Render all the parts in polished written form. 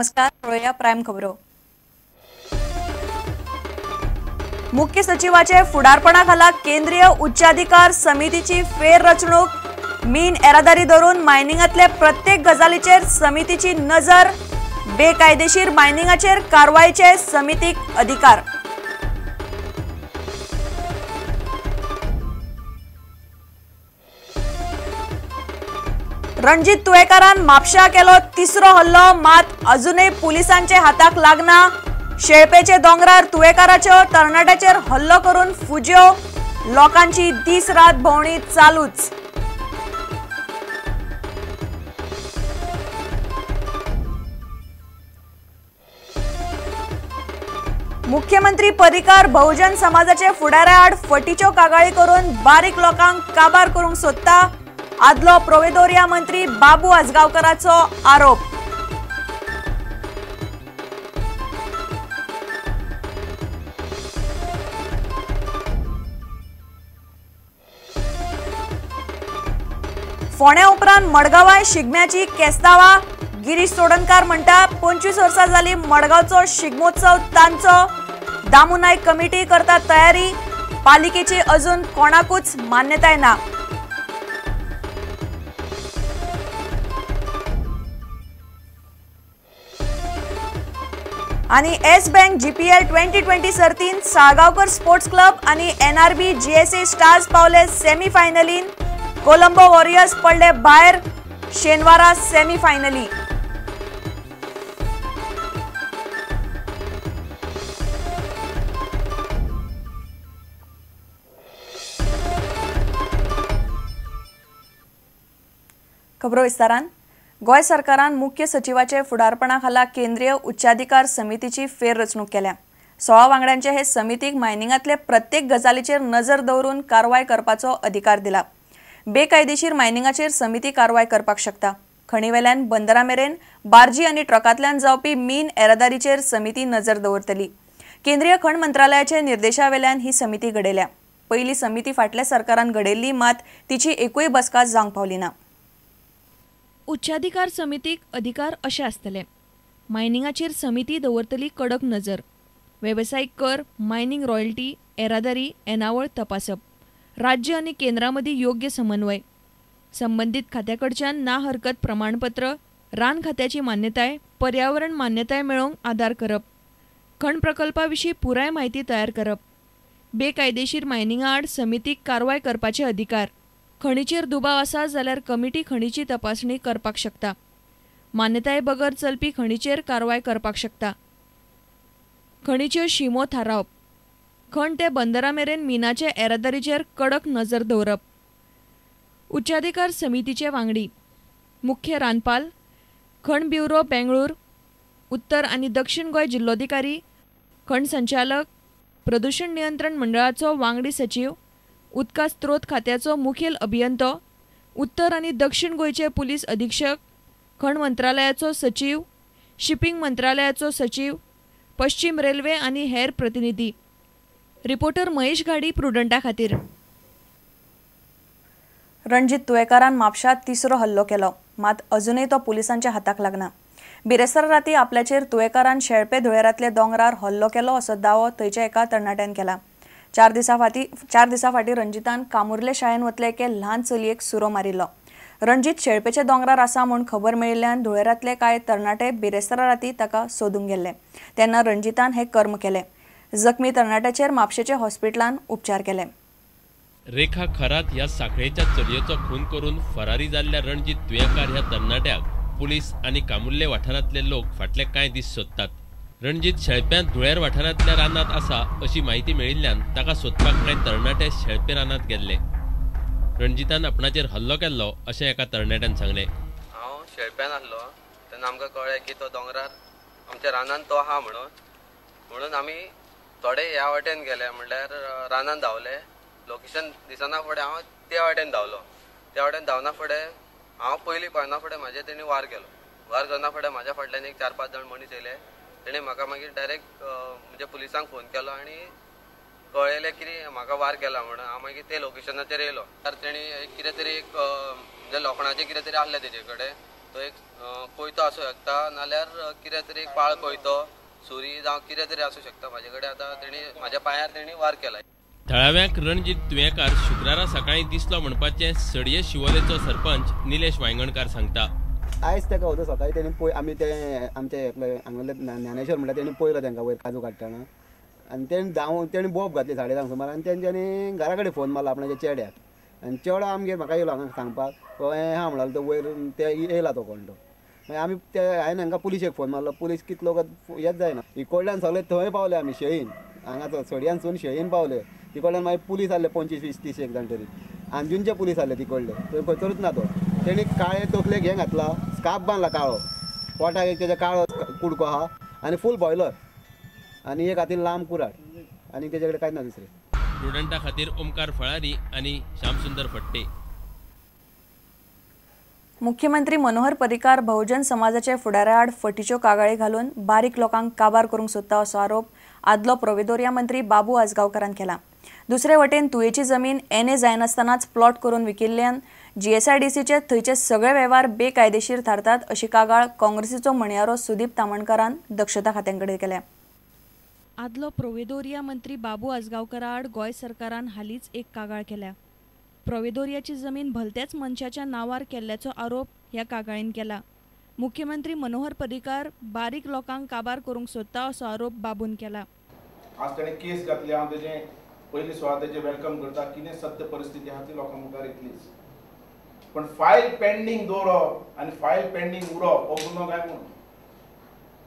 नमस्कार, पळोवया प्रायम खबरो। मुख्य सचिवाचे फुडारपणाखाला केंद्रीय उच्चाधिकार समितीची फेररचणूक। मीन येरादारी धरून मायनिंगांतले प्रत्येक गजालीचेर समितीची नजर। बेकायदेशीर मायनिंगाचेर कारवायचे समितीक अधिकार। रणजीत तुयेकारान म्हापशा केलो तिसरो हल्लो, मात अजूनय पुलिसांचे हाताक लागना। शेळपेचे दोंगरार तुयेकाराच्यो तरणाट्याचेर हल्लो करून फुज्यो। लोकांची दीस रात भोंवणी चालूच। मुख्यमंत्री पर्रीकार बहुजन समाजाचे फुडाऱ्याआड फटीच्यो कागाळी करून बारीक लोकांक काबार करूंक सोदता, आदलो प्रोवेदोरिया मंत्री बाबू आजगांवकराचो आरोप। फोंड्या उपरांत मडगांवाय शिगम्याची केस्तावा। गिरीश चोडणकार म्हणटा 25 वर्सां जाली मडगांवचो शिगमोत्सव तांचो। दामू नायक कमिटी करता तयारी, पालिकेची अजून कोणाकूच मान्यताय ना। आणि एस बँक जीपीएल 2020 सर्तीन साळगांवकर स्पोर्ट्स क्लब आणि एनआरबी जीएसए स्टार्स पावले सेमीफायनलीन। कोलंबो वॉरियर्स पडले भायर, शेनवारा सेमीफायनली। खबरो विस्तारान। गोंय सरकारान मुख्य सचिवाचे फुडारपणाखाला केंद्रीय उच्चाधिकार समितीची फेररचणूक केल्या। 16 वांगड्यांचे हे समितीक मायनिंगांतले प्रत्येक गजालीचेर नजर दवरून कारवाय करपाचो अधिकार दिला। बेकायदेशीर मायनिंगाचेर समिती कारवाय करपाक शकता। खणीवेल्यान बंदरा मेरेन बार्जी आनी ट्रकांतल्यान जावपी मीन येरादारीचेर समिती नजर दवरतली। केंद्रीय खण मंत्रालयाचे निर्देशावेल्यान ही समिती घडयल्या। पयली समिती फाटल्या सरकारान घडयल्ली, मात तिची एकूय बसका जावंक पावली ना। उच्चाधिकार समितीक अधिकार अशे आसतले। मायनिंगाचेर समिती दवरतली कडक नजर। वेवसायीक कर, मायनिंग रॉयल्टी, येरादारी, येणावळ तपासप, राज्य आनी केंद्रा मदीं योग्य समन्वय, संबंदीत खात्या कडच्यान ना हरकत प्रमाणपत्र, रान खात्याची मान्यताय, पर्यावरण मान्यताय मेळोवंक आदार करप, खण प्रकल्पा विशीं पुराय म्हायती तयार करप, बेकायदेशीर मायनिंगा आड समितीक कारवाय करपाचे अधिकार। खणीचेर दुबाव आसा जाल्यार कमिटी खणीची तपासणी करपाक शकता। मान्यताय बगर चलपी खणीचेर कारवाय करपाक शकता। खणीच्यो शिमो थारावप, खण ते बंदरा मेरेन मिनाचे येरादारीचेर कडक नजर दवरप। उच्चाधिकार समितीचे वांगडी मुख्य रानपाल, खण ब्युरो बेंगळूर, उत्तर आनी दक्षिण गोंय जिल्लोधिकारी, खण संचालक, प्रदूषण नियंत्रण मंडळाचो वांगडी सचीव, उदका स्त्रोत खात्याचो मुखेल अभियंतो, उत्तर आनी दक्षिण गोंयचे पुलीस अधीक्षक, खण मंत्रालयाचो सचीव, शिपिंग मंत्रालयाचो सचीव, पश्चिम रेल्वे आनी हेर प्रतिनिधी। रिपोर्टर महेश घाडी, प्रुडंटा खातीर। रणजीत तुयेकारान म्हापशांत तिसरो हल्लो केलो, मात अजूनय तो पुलिसांच्या हाताक लागना। बिरेस्तारा राती आपल्याचेर तुयेकारान शेळपे धुळेरांतल्या दोंगरार हल्लो केलो असो दावो थंयच्या एका तरणाट्यान केला। 4 दिसां फाटीं रणजीतान कामुर्ले शाळेन वतले एके ल्हान चलयेक सुरो मारिल्लो। रणजीत शेळपेच्या दोंगरार आसा म्हूण खबर मेळिल्ल्यान धुळेरांतले कांय तरणाटे बिरेस्तारा राती ताका सोदूंक गेल्ले, तेन्ना रणजीतान हे कर्म केलें। जखमी तरणाट्याचेर म्हापशेच्या हॉस्पिटलान उपचार केले। रेखा खरात ह्या साखळेच्या चलयेचो खून करून फरारी जाल्ल्या रणजीत तुयेकार ह्या तरणाट्याक पुलीस आनी कामुर्ले वाठारांतले लोक फाटले कांय दीस सोदतात। रणजीत शेळप्यांत धुळेर वाठारांतल्या रानांत आसा अशी म्हायती मेळिल्ल्यान ताका सोदपाक कांय तरणाटे शेळपे रानांत गेल्ले। रणजीतान आपणाचेर हल्लो केल्लो अशें एका तरणाट्यान सांगलें। हांव शेळप्यान आसलो तेन्ना आमकां कळ्ळें की तो दोंगरार आमच्या रानांत तो आहा म्हणून आमी थोडे ह्या वाटेन गेले, म्हणल्यार रानांत धांवले। लोकेशन दिसना फुडें हांव त्या वाटेन धांवलो। त्या वाटेन धांवना फुडें हांव पयलीं पळयना फुडें म्हाजेर तेणी वार केलो। वार करना फुडें म्हाज्या फाटल्यान एक 4-5 जाण मनीस येयले। तेणी म्हाका मागीर डायरेक्ट म्हणजे पुलिसांक फोन केलो आनी कळयलें की म्हाका वार केला म्हणून। हांव मागीर ते लोकेशनाचेर येयलो। तर तेणी एक कितें तरी एक म्हणजे लोखणाचें कितें तरी आसलें तेजे कडेन, तो एक कोयतो आसूं शकता, नाल्यार कितें तरी एक पाळ कोयतो, सुरी जावं कितें तरी आसूं शकता. म्हाजे कडेन आतां तेणी म्हाज्या पांयार तेणी वार केला. थळाव्यांक रणजीत तुयेंकार शुक्रारा सकाळीं दिसलो म्हणपाचें सडये शिवोलेचो सरपंच निलेश वायंगणकार सांगता. आयज ताका होतो सकाळीं तेणी पळय आमी ते आमचे एकले हांगासरले ज्ञानेश्वर म्हणल्यार तेणी पळयलो तांकां वयर काजू काडटना आनी तेणी धांवन तेणी बोब घातली 5:30 सुमार आनी तेंच्यांनी घरा कडेन फोन मारलो आपणाच्या चेड्याक आनी चेडो आमगेर म्हाका येयलो हांगा सांगपाक हें आहा म्हणलो तो वयर ते येयला तो कोण तो. मागीर आमी ते हांवें हांकां पुलिशेक फोन मारलो. पुलीस कितलो येत जायना. इकडल्यान सगळे थंय पावले आमी शेळीन, हांगा सडयानसून शेळीन पावले. तिकडल्यान मागीर पुलीस आसले 25, 20, 30 एक जाण तरी अंजुनचे पुलीस आसले तिकडले. थंय खंयसरूच ना तो. तेणी काळे तकलेक हें घातला, स्कार्फ बांदला काळो, पोटाक एक तेच्या काळो कुडको आहा आनी फूल बॉयलर आनी एक हातीन लांब कुराड आनी तेजे कडेन कांयच ना दुसरें. प्रुडंटा खातीर ओमकार फळारी आनी श्यामसुंदर फट्टे. मुख्यमंत्री मनोहर पर्रीकार बहुजन समाजाचे फुडाऱ्याआड फटीच्यो कागाळी घालून बारीक लोकांक काबार करूंक सोदता असो आरोप आदलो प्रोवेदोरिया मंत्री बाबू आजगांवकारान केला. दुसरे वटेन तुयेची जमीन एनए जायनासतनाच प्लॉट करून विकिल्ल्यान जीएसआयडीसीचे थंयचे सगळे वेव्हार बेकायदेशीर थारतात अशी कागाळ काँग्रेसीचो म्हणयारो सुदीप तामणकारान दक्षता खात्यांकडेन केल्या. आदलो प्रोवेदोरिया मंत्री बाबू आजगांवकाराआड गोंय सरकारान हालींच एक कागाळ केल्या. प्रोवेदोरियाची जमीन भलत्याच मनशाच्या नांवार केल्ल्याचो आरोप ह्या कागाळीन केला. मुख्यमंत्री मनोहर पर्रीकार बारीक लोकांक काबार करूंक सोदता असो आरोप बाबून केला. आज ताणें केस घातली, हांव तेजें पयलीं सुवात तेजें welcome करता. कितें सत्य परिस्थिती आहा ती लोकां मुखार येतलीच, पण फायल पेंडींग दवरप आनी फायल पेंडींग उरप हो गुन्हो काय म्हणून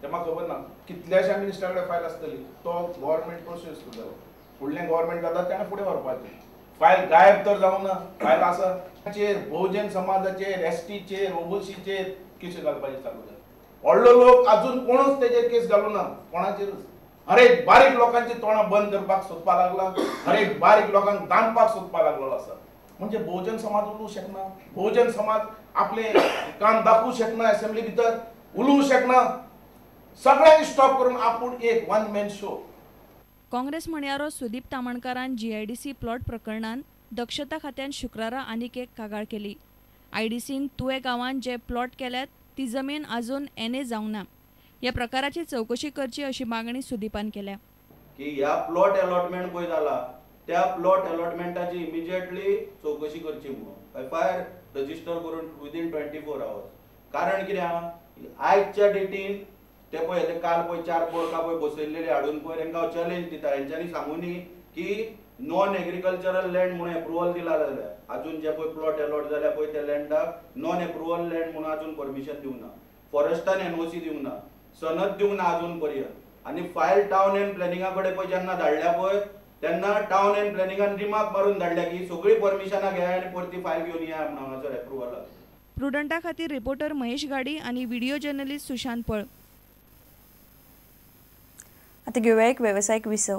तें म्हाका खबर ना. कितल्याश्या मिनिस्टरा कडेन फायल आसतली, तो गव्हर्मेंट प्रोसेस करतलो. फुडलें गव्हर्मेंट जाता ताणें फुडें व्हरपाचें. फायल गायब तर जावंक ना, फायल आसा. बहुजन समाजाचेर, एसटीचेर, ओबीसीचेर केस घालपाचें चालू जालें. व्हडलो लोक अजून कोणूच तेजेर केस घालूं ना, कोणाचेरूच. हरेक बारीक लोकांची तोंडां बंद करपाक सोदपाक लागला, हरेक बारीक लोकांक दामपाक सोदपाक लागलेलो आसा. म्हणजे बहुजन समाज उलोवंक शकना, बहुजन समाज आपले काम दाखोवंक शकना, असेंब्ली भितर उलोवंक शकना. सगळ्यांनी स्टॉप करून आपूण एक वन मॅन शो. काँग्रेस म्हणयारो सुदीप तामणकारान जीआयडीसी प्लॉट प्रकरणान दक्षता खात्यान शुक्रारा आनीक एक कागाळ केली. आयडीसीन तुये गांवांत जे प्लॉट केल्यात ती जमीन अजून एनए जावंक ना. ह्या प्रकाराची चवकशी करची अशी मागणी सुदीपान केल्या. की ह्या प्लॉट अलॉटमेंट पळय जाला त्या प्लॉट अलॉटमेंटाची इमिजिएटली चवकशी करची म्हणून एफआयआर रजिस्टर करून विदीन 24 आवर्स. कारण कितें आहा, आयच्या डेटीन ते पळय ते काल पळय 4 बोडकां पळय बसयल्लेली हाडून पळय तेंकां हांव चॅलेंज दिता. हेंच्यांनी सांगूनी की नॉन एग्रीकल्चरल लँड म्हणून एप्रुवल दिला जाल्यार अजून जे पळय प्लॉट अलॉट जाल्या पळय त्या लँडाक नॉन एप्रुवल लँड म्हणून अजून परमिशन दिवंक ना, फॉरेस्टान एनओसी दिवंक ना, सनद दिवंक ना अजून पर्यंत. आनी फायल टावन अँड प्लॅनिंगा कडेन पळय जेन्ना धाडल्या पळय तेन्ना टावन अँड प्लॅनिंगान रिमार्क मारून धाडल्या की सगळीं परमिशनां घेया आनी परती फायल घेवन या म्हणून हांगासर एप्रुवलाक. प्रुडंटा खातीर रिपोर्टर महेश गाडी आनी व्हिडिओ जर्नलिस्ट सुशांत पळ. आता घेवया एक वेवसायीक विसव.